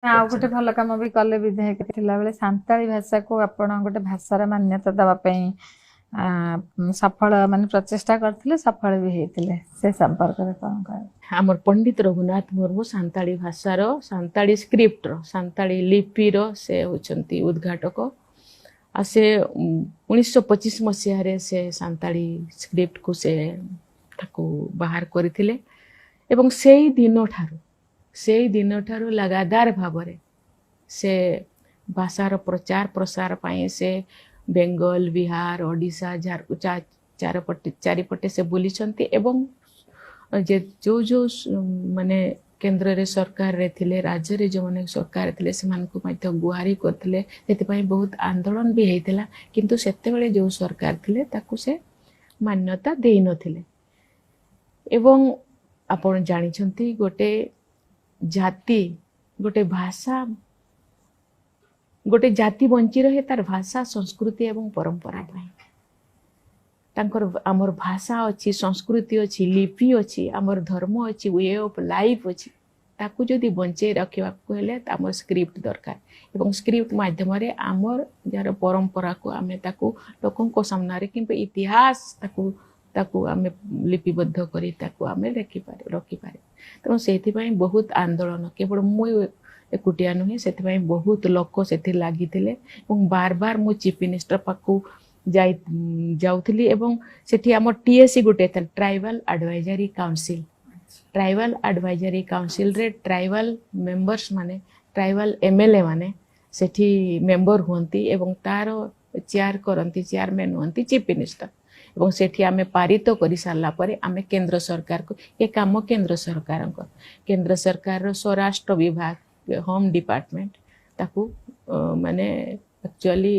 ଆଉ ଗୋଟେ ଭଲ କାମ ବି କଲେ ବିଧାୟକ ଥିଲାବେଳେ, ସାନ୍ତାଳୀ ଭାଷାକୁ ଆପଣ ଗୋଟେ ଭାଷାର ମାନ୍ୟତା ଦେବା ପାଇଁ ସଫଳ ମାନେ ପ୍ରଚେଷ୍ଟା କରିଥିଲେ, ସଫଳ ବି ହେଇଥିଲେ। ସେ ସମ୍ପର୍କରେ କ'ଣ କହିବେ? ଆମର ପଣ୍ଡିତ ରଘୁନାଥ ମୁର୍ମୁ ସାନ୍ତାଳୀ ଭାଷାର, ସାନ୍ତାଳୀ ସ୍କ୍ରିପ୍ଟର, ସାନ୍ତାଳୀ ଲିପିର ସେ ହେଉଛନ୍ତି ଉଦ୍ଘାଟକ। ଆଉ ସେ 1925 ମସିହାରେ ସେ ସାନ୍ତାଳୀ ସ୍କ୍ରିପ୍ଟକୁ ସେ ତାକୁ ବାହାର କରିଥିଲେ ଏବଂ ସେଇ ଦିନଠାରୁ ଲଗାତାର ଭାବରେ ସେ ଭାଷାର ପ୍ରଚାର ପ୍ରସାର ପାଇଁ ସେ ବେଙ୍ଗଲ, ବିହାର, ଓଡ଼ିଶା, ଚାରପଟେ ଚାରିପଟେ ସେ ବୁଲିଛନ୍ତି ଏବଂ ଯେ ଯେଉଁ ଯେଉଁ ମାନେ କେନ୍ଦ୍ରରେ ସରକାରରେ ଥିଲେ, ରାଜ୍ୟରେ ଯେଉଁମାନେ ସରକାରରେ ଥିଲେ, ସେମାନଙ୍କୁ ମଧ୍ୟ ଗୁହାରି କରିଥିଲେ। ସେଥିପାଇଁ ବହୁତ ଆନ୍ଦୋଳନ ବି ହେଇଥିଲା। କିନ୍ତୁ ସେତେବେଳେ ଯେଉଁ ସରକାର ଥିଲେ, ତାକୁ ସେ ମାନ୍ୟତା ଦେଇନଥିଲେ। ଏବଂ ଆପଣ ଜାଣିଛନ୍ତି, ଗୋଟେ ଜାତି, ଗୋଟେ ଭାଷା, ଗୋଟେ ଜାତି ବଞ୍ଚି ରହେ ତାର ଭାଷା, ସଂସ୍କୃତି ଏବଂ ପରମ୍ପରା ପାଇଁ। ତାଙ୍କର ଆମର ଭାଷା ଅଛି, ସଂସ୍କୃତି ଅଛି, ଲିପି ଅଛି, ଆମର ଧର୍ମ ଅଛି, we of life ଅଛି। ତାକୁ ଯଦି ବଞ୍ଚେଇ ରଖିବାକୁ ହେଲେ ଆମର ସ୍କ୍ରିପ୍ଟ ଦରକାର ଏବଂ ସ୍କ୍ରିପ୍ଟ ମାଧ୍ୟମରେ ଆମର ଯାହାର ପରମ୍ପରାକୁ ଆମେ ତାକୁ ଲୋକଙ୍କ ସାମ୍ନାରେ କିମ୍ବା ଇତିହାସ ତାକୁ ଆମେ ଲିପିବଦ୍ଧ କରି ତାକୁ ଆମେ ରଖିପାରିବା। ତେଣୁ ସେଇଥିପାଇଁ ବହୁତ ଆନ୍ଦୋଳନ, କେବଳ ମୁଁ ଏକୁଟିଆ ନୁହେଁ, ସେଥିପାଇଁ ବହୁତ ଲୋକ ସେଥିରେ ଲାଗିଥିଲେ ଏବଂ ବାର ବାର ମୁଁ ଚିଫ୍ ମିନିଷ୍ଟର ପାଖକୁ ଯାଉଥିଲି। ଏବଂ ସେଠି ଆମ ଟିଏସି ଗୋଟେ ଥିଲା, tribal advisory council. Tribal advisory କାଉନସିଲରେ ଟ୍ରାଇବାଲ ମେମ୍ବର୍ସ ମାନେ, ଟ୍ରାଇବାଲ ଏମଏଲଏ ମାନେ ସେଠି ମେମ୍ବର ହୁଅନ୍ତି ଏବଂ ତାର ଚେୟାର କରନ୍ତି, ଚେୟାରମ୍ୟାନ୍ ହୁଅନ୍ତି ଚିଫ୍ ମିନିଷ୍ଟର। ଏବଂ ସେଠି ଆମେ ପାରିତ କରିସାରିଲା ପରେ ଆମେ କେନ୍ଦ୍ର ସରକାରକୁ, ଏ କାମ କେନ୍ଦ୍ର ସରକାରଙ୍କ, କେନ୍ଦ୍ର ସରକାରର ସ୍ୱରାଷ୍ଟ୍ର ବିଭାଗ, ହୋମ୍ ଡିପାର୍ଟମେଣ୍ଟ ତାକୁ ମାନେ ଆକ୍ଚୁଆଲି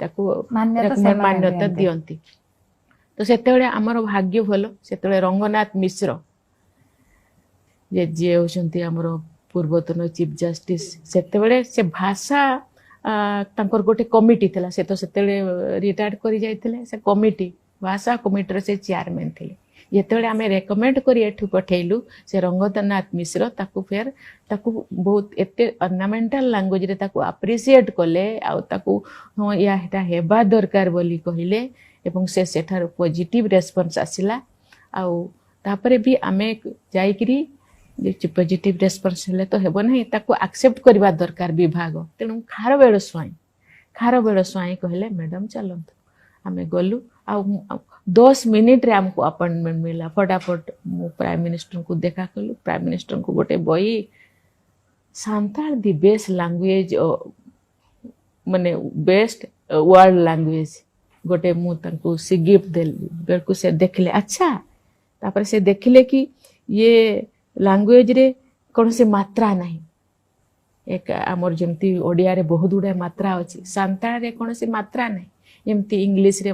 ତାକୁ ମାନ୍ୟତା ସେମାନେ ମାନ୍ୟତା ଦିଅନ୍ତି। ଦିଅନ୍ତି। ତ ସେତେବେଳେ ଆମର ଭାଗ୍ୟ ଭଲ, ସେତେବେଳେ ରଙ୍ଗନାଥ ମିଶ୍ର ଯେ ଯିଏ ହେଉଛନ୍ତି ଆମର ପୂର୍ବତନ ଚିଫ୍ ଜଷ୍ଟିସ୍, ସେତେବେଳେ ସେ ଭାଷା ତାଙ୍କର ଗୋଟେ କମିଟି ଥିଲା। ସେ ତ ସେତେବେଳେ ରିଟାୟାର୍ଡ କରି ଯାଇଥିଲେ। ସେ କମିଟି, ଭାଷା କମିଟିର ସେ ଚେୟାରମ୍ୟାନ୍ ଥିଲେ। ଯେତେବେଳେ ଆମେ ରେକମେଣ୍ଡ କରି ଏଠୁ ପଠେଇଲୁ, ସେ ରଙ୍ଗନାଥ ମିଶ୍ର ତାକୁ ଫେର ତାକୁ ବହୁତ ଏତେ ଅର୍ଣ୍ଣାମେଣ୍ଟାଲ ଲାଙ୍ଗୁଏଜରେ ତାକୁ ଆପ୍ରିସିଏଟ୍ କଲେ ଆଉ ତାକୁ ହଁ, ୟା ଏଟା ହେବା ଦରକାର ବୋଲି କହିଲେ ଏବଂ ସେ ସେଠାରୁ ପଜିଟିଭ ରେସ୍ପନ୍ସ ଆସିଲା। ଆଉ ତାପରେ ବି ଆମେ ଯାଇକିରି, ପଜିଟିଭ ରେସ୍ପନ୍ସ ହେଲେ ତ ହେବ ନାହିଁ, ତାକୁ ଆକ୍ସେପ୍ଟ କରିବା ଦରକାର ବିଭାଗ। ତେଣୁ ଖାରବେଳ ସ୍ୱାଇଁ କହିଲେ, "ମ୍ୟାଡ଼ାମ, ଚାଲନ୍ତୁ।" ଆମେ ଗଲୁ ଆଉ 10 ମିନିଟରେ ଆମକୁ ଆପଏଣ୍ଟମେଣ୍ଟ ମିଳିଲା। ଫଟାଫଟ ମୁଁ ପ୍ରାଇମ ମିନିଷ୍ଟରଙ୍କୁ ଦେଖା କଲୁ। ପ୍ରାଇମ ମିନିଷ୍ଟରଙ୍କୁ ଗୋଟେ ବହି, ସାନ୍ତାଳ the best language, ମାନେ ବେଷ୍ଟ ୱାର୍ଲଡ ଲାଙ୍ଗୁଏଜ ଗୋଟେ ମୁଁ ତାଙ୍କୁ ସେ ଗିଫ୍ଟ ଦେଲି ବେଳକୁ ସେ ଦେଖିଲେ, ଆଚ୍ଛା। ତାପରେ ସେ ଦେଖିଲେ କି ଇଏ ଲାଙ୍ଗୁଏଜରେ କୌଣସି ମାତ୍ରା ନାହିଁ। ଏକ ଆମର ଯେମିତି ଓଡ଼ିଆରେ ବହୁତ ଗୁଡ଼ାଏ ମାତ୍ରା ଅଛି, ସାନ୍ତାଳରେ କୌଣସି ମାତ୍ରା ନାହିଁ। ଯେମିତି ଇଂଲିଶରେ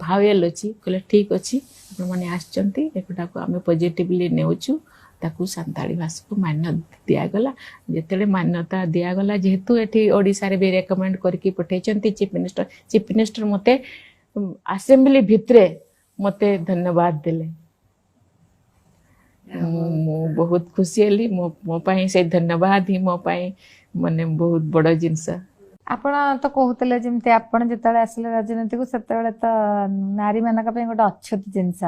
ଭାୱେଲ ଅଛି। କହିଲେ, "ଠିକ୍ ଅଛି, ଆପଣମାନେ ଆସିଛନ୍ତି, ଏଗୁଡ଼ାକୁ ଆମେ ପଜିଟିଭଲି ନେଉଛୁ।" ତାକୁ ସାନ୍ତାଳୀ ଭାଷାକୁ ମାନ୍ୟତା ଦିଆଗଲା। ଯେତେବେଳେ ମାନ୍ୟତା ଦିଆଗଲା, ଯେହେତୁ ଏଠି ଓଡ଼ିଶାରେ ବି ରେକମେଣ୍ଡ କରିକି ପଠେଇଛନ୍ତି ଚିଫ୍ ମିନିଷ୍ଟର, ଚିଫ୍ ମିନିଷ୍ଟର ମୋତେ ଆସେମ୍ବଲି ଭିତରେ ମୋତେ ଧନ୍ୟବାଦ ଦେଲେ। ମୁଁ ବହୁତ ଖୁସି ହେଲି। ମୋ ପାଇଁ ସେଇ ଧନ୍ୟବାଦ ହିଁ ମୋ ପାଇଁ ମାନେ ବହୁତ ବଡ଼ ଜିନିଷ। ଆପଣ ତ କହୁଥିଲେ, ଯେମିତି ଆପଣ ଯେତେବେଳେ ଆସିଲେ ରାଜନୀତିକୁ, ସେତେବେଳେ ତ ନାରୀମାନଙ୍କ ପାଇଁ ଗୋଟେ ଅଛୁତ ଜିନିଷ।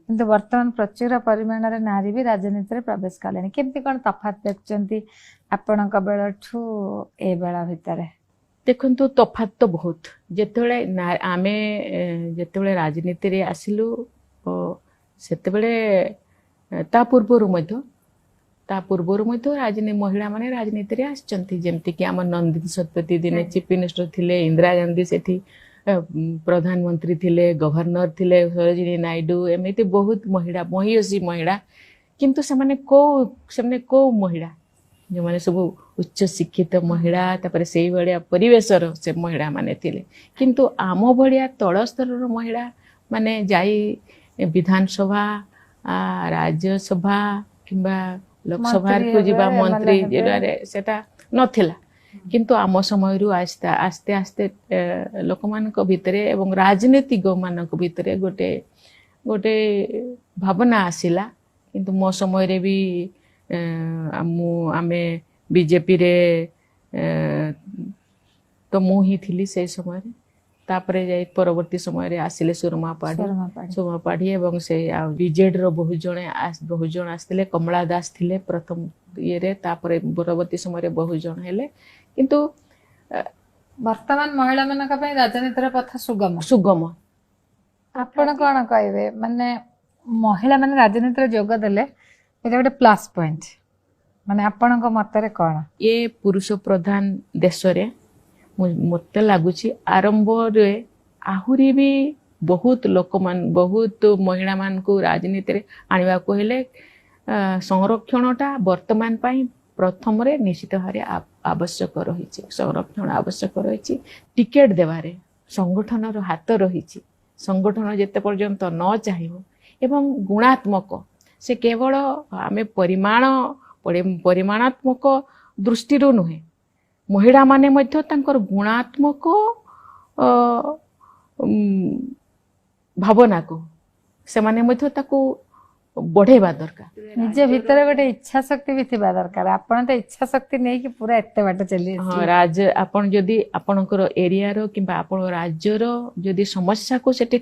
କିନ୍ତୁ ବର୍ତ୍ତମାନ ପ୍ରଚୁର ପରିମାଣରେ ନାରୀ ବି ରାଜନୀତିରେ ପ୍ରବେଶ କଲେଣି। କେମିତି କ'ଣ ତଫାତ୍ ଦେଖୁଛନ୍ତି ଆପଣଙ୍କ ବେଳଠୁ ଏ ବେଳ ଭିତରେ? ଦେଖନ୍ତୁ, ତଫାତ୍ ତ ବହୁତ। ଯେତେବେଳେ ଆମେ ଯେତେବେଳେ ରାଜନୀତିରେ ଆସିଲୁ, ସେତେବେଳେ ତା ପୂର୍ବରୁ ମଧ୍ୟ ମହିଳାମାନେ ରାଜନୀତିରେ ଆସିଛନ୍ତି। ଯେମିତିକି ଆମ ନନ୍ଦିନୀ ଶତପଥୀ ଦିନେ ଚିଫ୍ ମିନିଷ୍ଟର ଥିଲେ, ଇନ୍ଦିରା ଗାନ୍ଧୀ ସେଠି ପ୍ରଧାନମନ୍ତ୍ରୀ ଥିଲେ, ଗଭର୍ଣ୍ଣର ଥିଲେ ସରୋଜିନୀ ନାଇଡୁ, ଏମିତି ବହୁତ ମହିଳା, ମହିୟସୀ ମହିଳା। କିନ୍ତୁ ସେମାନେ କୋଉ ମହିଳା? ଯେଉଁମାନେ ସବୁ ଉଚ୍ଚ ଶିକ୍ଷିତ ମହିଳା, ତାପରେ ସେଇଭଳିଆ ପରିବେଶର ସେ ମହିଳାମାନେ ଥିଲେ। କିନ୍ତୁ ଆମ ଭଳିଆ ତଳ ସ୍ତରର ମହିଳା ମାନେ ଯାଇ ବିଧାନସଭା, ରାଜ୍ୟସଭା କିମ୍ବା ଲୋକସଭାକୁ ମନ୍ତ୍ରୀ ଯିବା, ହେବେ, ମନ୍ତ୍ରୀ MLA ହେବେ। ଯିବାରେ ସେଟା ନଥିଲା। କିନ୍ତୁ ଆମ ସମୟରୁ ଆସ୍ତେ ଆସ୍ତେ ଆସ୍ତେ ଲୋକମାନଙ୍କ ଭିତରେ ଏବଂ ରାଜନୀତିଜ୍ଞ ମାନଙ୍କ ଭିତରେ ଗୋଟେ ଗୋଟେ ଭାବନା ଆସିଲା। କିନ୍ତୁ ମୋ ସମୟରେ ବି ମୁଁ ଆମେ ବିଜେପିରେ ତ ମୁଁ ହିଁ ଥିଲି ସେଇ ସମୟରେ। ତାପରେ ଯାଇ ପରବର୍ତ୍ତୀ ସମୟରେ ଆସିଲେ ସୁରମା ପାଢୀ। ସୁରମା ପାଢୀ। ସୁରମା ପାଢୀ ଏବଂ ସେ ଆଉ ବିଜେଡିର ବହୁତ ଜଣ ଆସିଥିଲେ। କମଳା ଦାସ ଥିଲେ ପ୍ରଥମ ଇଏରେ, ତାପରେ ପରବର୍ତ୍ତୀ ସମୟରେ ବହୁତ ଜଣ ହେଲେ, କିନ୍ତୁ ବର୍ତ୍ତମାନ ମହିଳାମାନଙ୍କ ପାଇଁ ରାଜନୀତିର ପଥ ସୁଗମ। ସୁଗମ। ଆପଣ କଣ କହିବେ, ମାନେ ମହିଳାମାନେ ରାଜନୀତିରେ ଯୋଗ ଦେଲେ ଏଇଟା ଗୋଟେ ପ୍ଲସ୍ ପଏଣ୍ଟ, ମାନେ ଆପଣଙ୍କ ମତରେ କଣ? ଏ ପୁରୁଷ ପ୍ରଧାନ ଦେଶରେ ମୋତେ ଲାଗୁଛି ଆରମ୍ଭରେ ଆହୁରି ବି ବହୁତ ଲୋକମାନ, ବହୁତ ମହିଳାମାନଙ୍କୁ ରାଜନୀତିରେ ଆଣିବାକୁ ହେଲେ ସଂରକ୍ଷଣଟା ବର୍ତ୍ତମାନ ପାଇଁ ପ୍ରଥମରେ ନିଶ୍ଚିତ ଭାବରେ ଆବଶ୍ୟକ ରହିଛି। ସଂରକ୍ଷଣ ଆବଶ୍ୟକ ରହିଛି। ଟିକେଟ ଦେବାରେ ସଂଗଠନର ହାତ ରହିଛି। ସଂଗଠନ ଯେତେ ପର୍ଯ୍ୟନ୍ତ ନ ଚାହିଁବ ଏବଂ ଗୁଣାତ୍ମକ, ସେ କେବଳ ଆମେ ପରିମାଣାତ୍ମକ ଦୃଷ୍ଟିରୁ ନୁହେଁ, ମହିଳାମାନେ ମଧ୍ୟ ତାଙ୍କର ଗୁଣାତ୍ମକ ଭାବନାକୁ ସେମାନେ ମଧ୍ୟ ତାକୁ ବଢେଇବା ଦରକାର। ନିଜ ଭିତରେ ଗୋଟେ ଇଚ୍ଛା ଶକ୍ତି ବି ଥିବା ଦରକାର। ଆପଣ ତ ଇଚ୍ଛା ଶକ୍ତି ନେଇକି ପୁରା ଏତେ ବାଟ ଚାଲି ଆସିଲେ। ରାଜ ଆପଣ ଯଦି ଆପଣଙ୍କର ଏରିଆର କିମ୍ବା ଆପଣଙ୍କ ରାଜ୍ୟର ଯଦି ସମସ୍ୟାକୁ ସେଠି